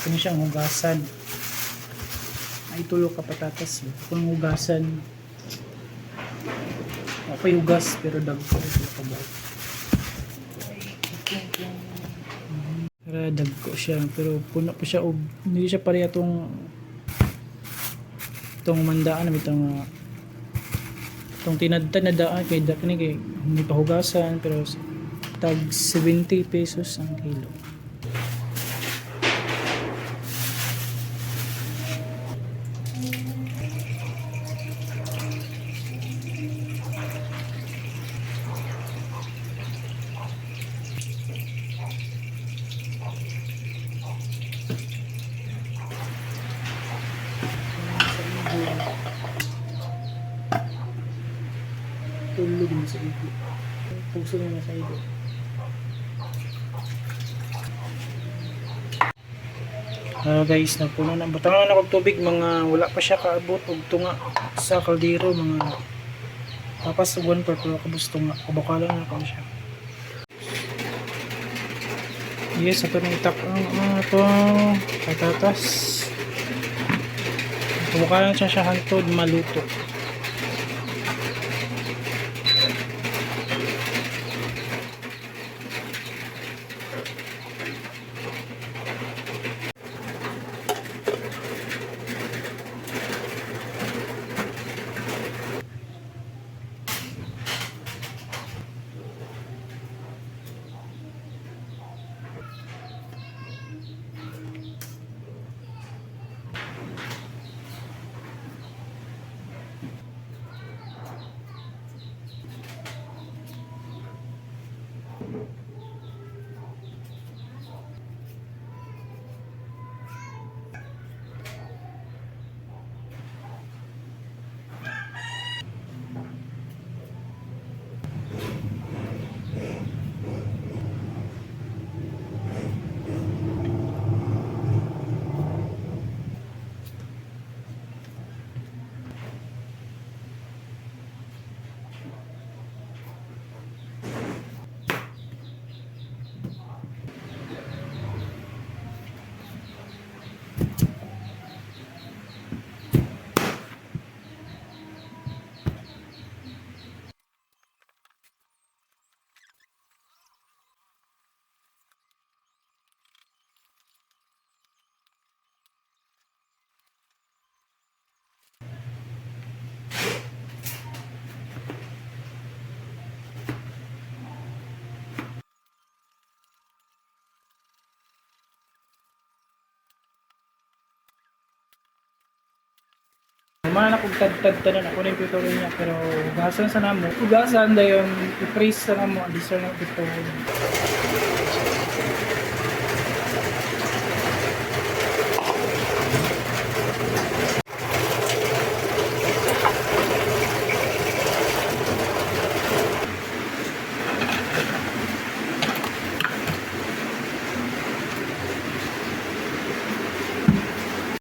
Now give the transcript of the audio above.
Ito na siyang hugasan. Ay, tulo ka patatas. Kung hugasan, okay hugas, pero dagko ito ka ba? Pero dagko siya, pero puno pa siya og hindi siya pareha tong itong mandaan na itong itong tinadtad na daan kay dak ni kay hindi pa hugasan, pero tag 70 pesos ang kilo. Tulog mo sa igo. Puso mo na sa igo. Guys, nagpuno na. Butangan na kog tubig, mga wala pa siya kaabot og tunga sa kaldero, mga tapas og 1 per pero kabus tunga. Kabakalan na ko siya. Yes, ato na itak ang mga itong patatas. Kabakalan siya siya hantod maluto. Mana na kog tagtag tanan ako na yung tutorial niya, pero hugasan sa namo. Hugasan dayon i-freeze sa namo, di sir na ito.